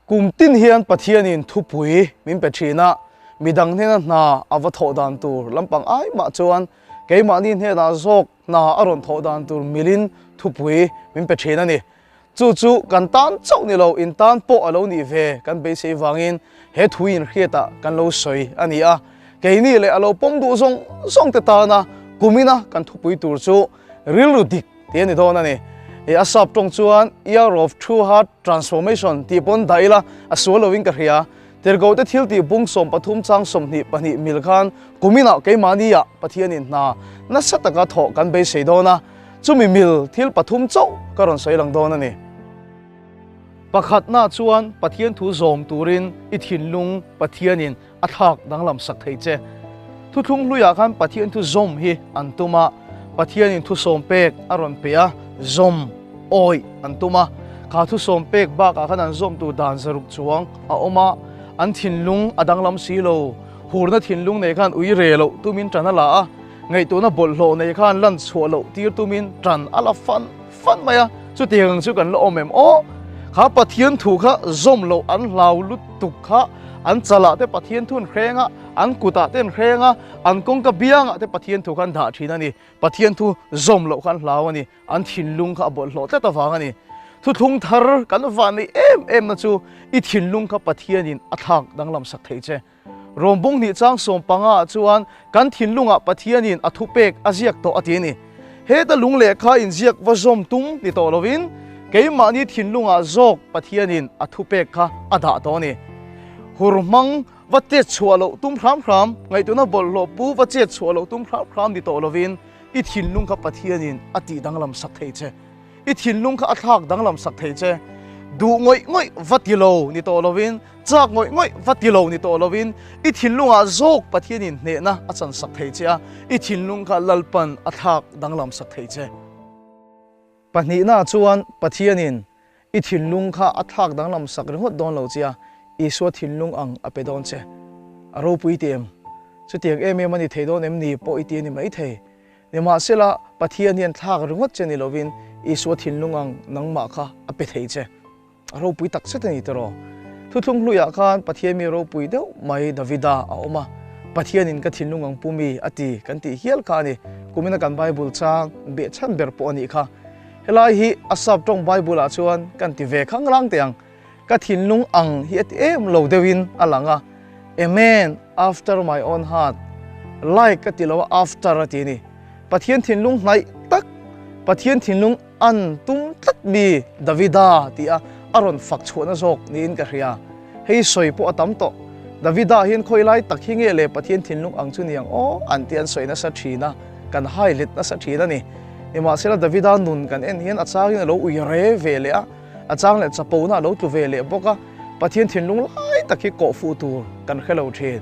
Kum tin hian Pathianin thupui min pe thin a, midang hnena hna a va thawh dan tur lampang ai mah chuan keimahni hnenah zawk hna a rawn thawh dan tur milin thupui min pe thin a ni. Chu chu kan tan chauh ni lo, in tan pawh a lo nih ve kan beisei vangin he thu inhriatah kan lo sawi a ni a. Keini leh a lo pawm duh zawng zawng te tana kumina kan thupui tur chu rilru dik tih a ni dawn a ni. I a sap tawng chuan Year of True Heart Transformation tih pawn dah ila a sual lovin ka hria. Tirhkoh te thil tih bung 13 chang 22 mil khan kuminah keimahnia Pathianin hna nasa taka thawh kan beisei dawn a. Chumi mil thil pathum chauh ka rawn sawi lang dawn a ni. Pakhatna chuan Pathian thu zawm turin i thinlung Pathianin a thlak danglam sak thei che. Thuthlung hluiah khan Pathian thu zawm hi an tum a, Pathianin thusawm pek a rawn pe a, zawm, awih, an tum a. Kha thusawm pek bakah khan an zawm tur dan zaruk chuang a awm a, an thinlung a danglam si lo. Hurna thinlung nei khan ui re loh tumin ṭan a la a. Ngaihtuahna bawlhhlawh nei khan lan chhuah loh tir tumin tan a la fan fan mai a, chutiang ang chu kan la awm em aw? Kha Pathian thu kha zawm loh an hlau lutuk kha an chalah te Pathian thu an hreng a, an kutah te an hreng a, an kawngka biangah te Pathian thu kha an dah thin a ni. Pathian thu zawm loh kha an hlau a ni, an thinlung kha a bawlhhlawh tlat avang a ni. Thuthlung thar kan van neih em em na chu i thinlung kha Pathianin a thlak danglam sak thei che. Rawmbung hnih chang 15 ah chuan kan thinlungah Pathianin a thupek a ziak tawh a ti a ni. Heta lung lehkha inziak va zawm tum ni tawh lovin keimahni thinlungah zawk Pathianin a thupek kha a dah tawh a ni. Hur hmang va chet chhuah loh tum hram hram, ngaihtuahna bawlhhlawh pu va chet chhuah loh tum hram hram ni tawh lovin i thinlung kha Pathianin a tih danglam sak thei che. I thinlung kha a thlak danglam sak thei che. Duh ngawih ngawih va ti lo ni tawh lovin, chak ngawih ngawih va ti lo ni tawh lovin, i thinlungah zawk Pathianin hnehna a chan sak thei che a, i thinlung kha Lalpan a thlak danglam sak thei che. Pahnihna chuan Pathianin i thinlung kha a thlak danglam sak ringawt dawn lo che a, Isua thinlung ang a pe dawn che. A ropui ti em? Chutiang em em a ni thei dawn em ni pawh i ti a ni maithei. Nimahsela, Pathian hian thlak ringawt che ni lovin Isua thinlung ang nangmah kha a pe thei che. A ropui tak zet a ni tiraw? Thuthlung hluiah khan Pathian mi ropui deuh mai Davida a awm a, Pathianin ka thinlung ang pu mi a ti kan tih hial kha a ni. Kumina kan Bible chang behchhan ber pawh a nih kha. Helai hi a sap tawng Bible-ah chuan kan ti ve khanglang teh ang. Ka thinlung ang hi a ti em lo deuhin a lang a, A man after my own heart, like a ti lo a, after a ti a ni. Pathian thinlung hnaih tak, Pathian thinlung an tum tlat mi Davida tih a a rawn fak chhuahna zawk niin ka hria. Hei sawi pawh a tam tawh. Davida hian khawi lai tak hi nge le Pathian thinlung ang chu niang aw an tih an sawi nasa thin a, kan hai let nasa thin a ni. Nimahsela Davida nun kan en hian a changin a lo ui re ve leh a, A chang leh chapona a lo tlu ve leh bawk a, Pathian thinlung lai tak hi kawh fuh tur kan hre lo thin.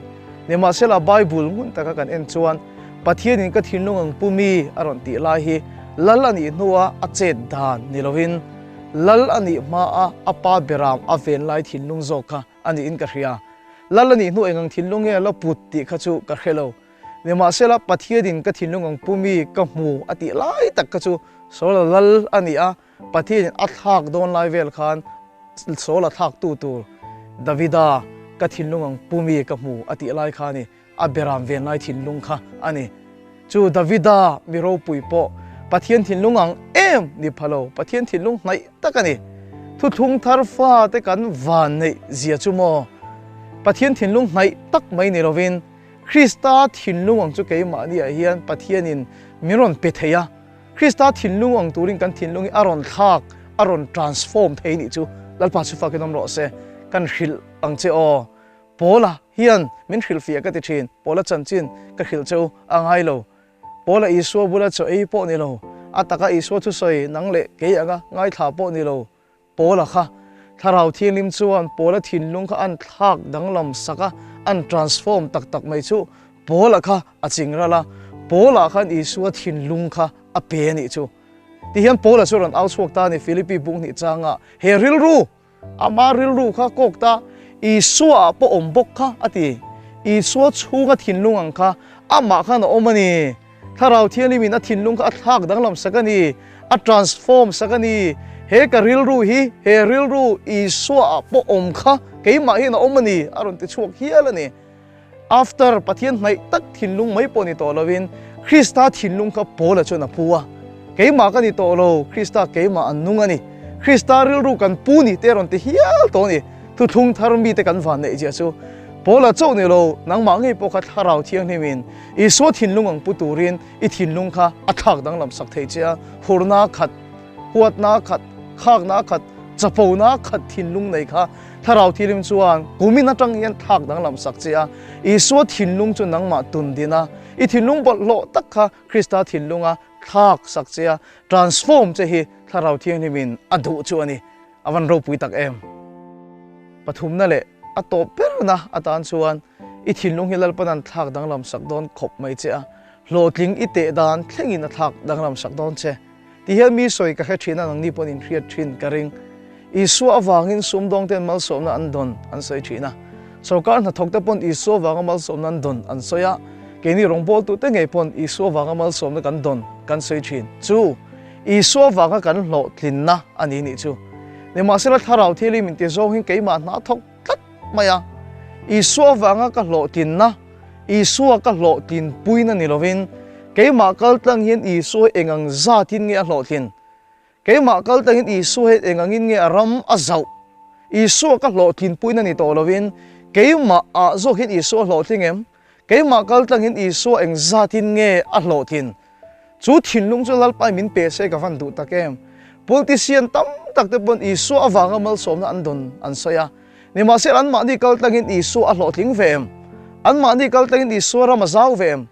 Nimahsela Bible ngun taka kan en chuan Pathianin ka thinlung ang pu mi a rawn tih lai hi Lal a nih hnua a chet dan ni lovin Lal a nih hmaa a pa beram a ven lai thinlung zawk kha a niin ka hria. Lal a nih hnu engang thinlung nge a la put tih kha chu ka hre lo. Nimahsela Pathianin ka thinlung ang pu mi ka hmu a tih lai tak kha chu Saula Lal a ni a, Pathianin a thlak dawn lai vel khan Saul a thlak tu tur Davida ka thinlung ang pu mi ka hmu a tih lai kha a ni, a beram ven lai thinlung kha a ni. Chu Davida mi ropui pawh Pathian thinlung ang em ni pha lo, Pathian thinlung hnaih tak a ni. Thuthlung thar fa te kan van neih zia chu maw? Pathian thinlung hnaih tak mai ni lovin Krista thinlung ang chu keimahniah hian Pathianin min rawn pe thei a. Krista thinlung ang turin kan thinlung hi a rawn thlak, a rawn transform thei nih chu Lalpa chu fakin awm rawh se. Kan hrilh ang che aw. Paula hian min hrilhfiah ka ti thin. Paula chanchin ka hrilh cheu a ngai lo. Paula Isua bula chaw ei pawh ni lo, a taka Isua thusawi nang leh kei anga ngaithla pawh ni lo. Paula kha Thlarau Thianghlim chuan Paula thinlung kha an thlak danglam sak a, an transform tak tak mai chu Paula kha a ching ral a, Paula khan Isua thinlung kha a pe a nih chu. Tihian Paula chu a rawn au chhuak ta a ni, Philippi bung hnih changa he rilru, ama rilru kha kawk ta, Isua ah pawh awm bawk kha a ti. Isua chhunga thinlung ang kha amah khan a awm a ni. Thlarau Thianghlimin a thinlung kha a thlak danglam sak a ni, a transform sak a ni. He ka rilru hi, he rilru Isua ah pawh awm kha keimah hian a awm a ni, a rawn ti chhuak hial a ni. After Pathian hnaih tak thinlung mai pawh ni tawh lovin Krista thinlung kha Paula chuan a pu a. Keimah ka ni tawh lo, Krista keimah an nung a ni. Krista rilru kan pu ni te a rawn ti hial tawh a ni. Thuthlung thar mite kan van neih zia chu Paula chauh ni lo, nangmah ngei pawh kha Thlarau Thianghlimin Isua thinlung ang pu turin i thinlung kha a thlak danglam sak thei che a, hurna khat, huatna khat, khakna khat, chapona khat thinlung nei kha Thlarau Thianghlim chuan kumin atang hian thlak danglam sak che a, Isua thinlung chu nangmah tun din a, i thinlung bawlhhlawh tak kha Krista thinlunga thlak sak che a, transform che hi Thlarau Thianghlimin a duh chu a ni. A van ropui tak em! Pathumna leh a tawp berna atan chuan i thinlung hi Lalpan an thlak danglam sak dawn khawp mai che a, hlawhtling i teh dan thlengin a thlak danglam sak dawn che. Ti hian mi sawi ka hre thin a, nangni pawhin in hriat thin ka ring. Isua avangin sumdawngten malsawmna an dawn an sawi thin a, sorkar hnathawkte pawn Isua avanga malsawmna an dawn an sawi a, keini rawngbawltute ngei pawn Isua avanga malsawmna kan dawn kan sawi thin. Chu Isua avanga kan hlawhtlinna a ni nih chu. Nimahsela Thlarau Thianghlim inti zawng hin keimah hna thawk tlat mai a. Isua avanga ka hlawhtlinna, Isua ka hlawhtlinpuina ni lovin, keimah kal tlang hian Isua hi engang zatin nge a hlawhtlin? Keimah kal tlang hian Isua hi engangin nge a ram a zauh? Isua ka hlawhtlinpuina ni tawh lovin, keimah ah zawk hian Isua a hlawhtling em? Keimah kal tlangin Isua eng zatin nge a hlawhtlin? Chu thinlung chu Lalpai min pe se ka van duh tak em? Politician tam tak te pawn Isua avanga malsawmna an dawn an sawi a. Nimahsela anmahni kal tlangin Isua a hlawhtling ve em? Anmahni kal tlangin Isua ram a zau ve em?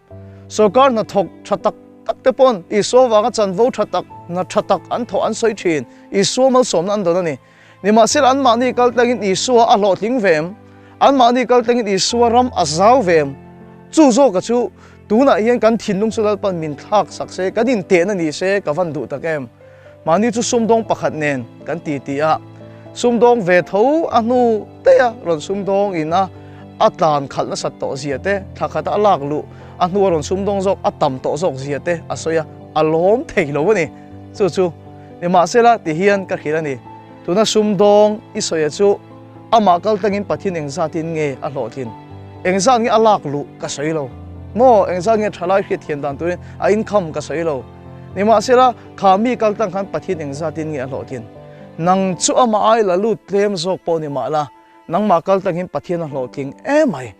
Sorkar hnathawk tha tak tak te pawn Isua avanga chanvo tha tak, hna tha tak an thawh an sawi thin. Isua malsawmna an dawn a ni. Nimahsela anmahni kal tlangin Isua a hlawhtling ve em? Anmahni kal tlangin Isua ram a zau ve em? Chu zawka chu tunah hian kan thinlung chu Lalpan min thlak sak se, kan intehna ni se ka van duh tak em? Mahni chu sumdawng pakhat nen kan ti ti a, sumdawng ve tho a hnu daih a rawn sumdawng in a a tlan khalh nasat tawh zia te, thla khata a lak luh a hnu a rawn sumdawng zawk a tam tawh zawk zia te a sawi a, a lawm thei lo a ni. Chu chu Nimahsela ti hian ka hrilh a ni, tuna sumdawng i sawia chu amah kal tangin Pathian engzatin nge a hlawhtlin? Engzat nge a lak luh ka sawi lo maw? Engzat nge thalai hriatthiam dan turin a income ka sawi lo. Nimahsela kha mi kal tang khan Pathian engzatin nge a hlawhtlin? Nang chu amah ai la lut tlem zawk pawh ni mahla, nangmah kal tangin Pathian a hlawhtling emai.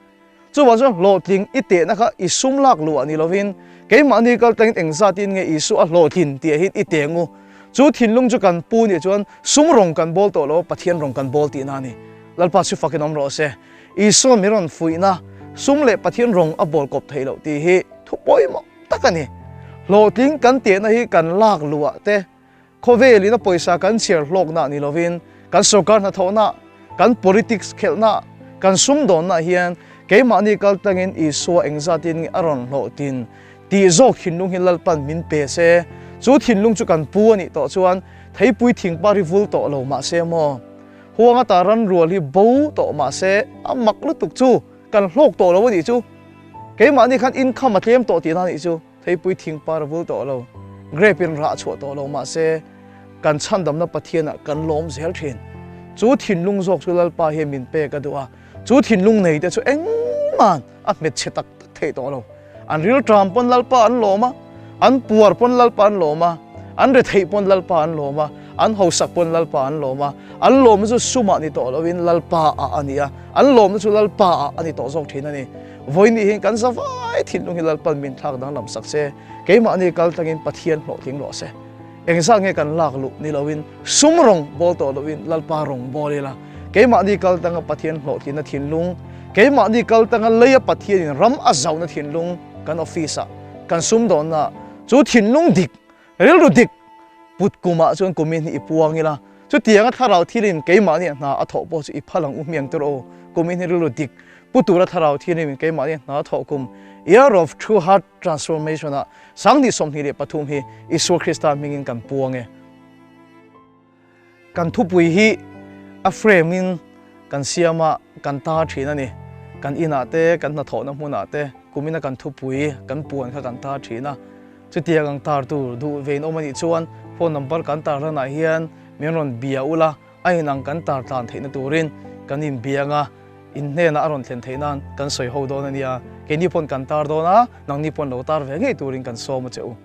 Chuvang chuan hlawhtling i tehna kha i sum lak luh ah ni lovin keimahni kal tlangin engzatin nge Isua a hlawhtlin tih ah hian i teng u. Chu thinlung chu kan pu nih chuan sum rawng kan bawl tawh lo a, Pathian rawng kan bawl tihna a ni. Lalpa chu fakin awm rawh se. Isua mi rawn fuihna, sum leh Pathian rawng a bawl kawp theih loh tih hi thu pawimawh tak a ni. Hlawhtling kan tehna hi kan lak luh ah te, Khawvelin a pawisa kan chhiar hlawkna ni lovin kan sorkar hnathawhna, kan politics khelhna, kan sumdawnna hian keimahni kal tlangin Isua engzatin nge a rawn hlawhtin tih zawk thinlung hi Lalpan min pe se. Chu thinlung chu kan pu a nih tawh chuan theipui thingpar hi vul tawh lo mah se maw? Huang ata ran rual hi bo tawh mah se a mak lutuk chu kan hlawk tawh lo a nih chu. Keimahni khan income a tlem tawh tihna a nih chu. Theipui thingpar a vul tawh lo, grape in rah chhuah tawh lo mahse kan chhandamna Pathianah kan lawm zel thin. Chu thinlung zawk chu Lalpa hian min pek a duh a, chu thinlung nei te chu engmah a hmet chhe tak tak theih tawh lo. An rilṭam pawn Lalpa an lawm a, an puar pawn Lalpa an lawm a, an retheih pawn Lalpa an lawm a, an hausak pawn Lalpa an lawm a, an lawmna chu sumah ni tawh loin Lalpa ah a ni a, an lawmna chu Lalpa ah a ni tawh zawk thin a ni. Vawiin hian kan zavai thinlung hi Lalpan min thlak danglam sak se, keimahni kal tlangin Pathian hlawhtling rawh se. Engzat nge kan lak luh ni loin sum rawng bawl tawh loin Lalpa rawng bawl ila, keimahni kal tlanga Pathian hlawhtlinna thinlung, keimahni kal tlanga leia Pathianin ram a zauhna thinlung kan office ah, kan sumdawnna ah, chu thinlung dik, rilru dik put kumah chuan kumin hi i puang ila, chutianga thlarau thilin keimahni hna a thawh pawh chu i phal ang u hmiang tur aw, kumin hi rilru dik Pu tura thlarau thianghlim keimahni hna thawh kum Year of True Heart Transformation ah 2023 hi Isua Krista hmingin kan puang e. Kan thupui hi a frame in kan siam a, kan tar thin a ni. Kan inah te, kan hnathawhna hmunah te kumina kan thupui kan puan kha kan tar thin a. Chutiang ang tar tur duh ve in awm a nih chuan phone number kan tar hlanah hian min rawn bia ula, a inang kan tar tlan theihna turin kan inbia anga in hnenah a rawn thlen theih nan kan sawi ho dawn a nia. Keini pawn kan tar dawn a, nangni pawn lo tar ve ngei turin kan sawm a che u.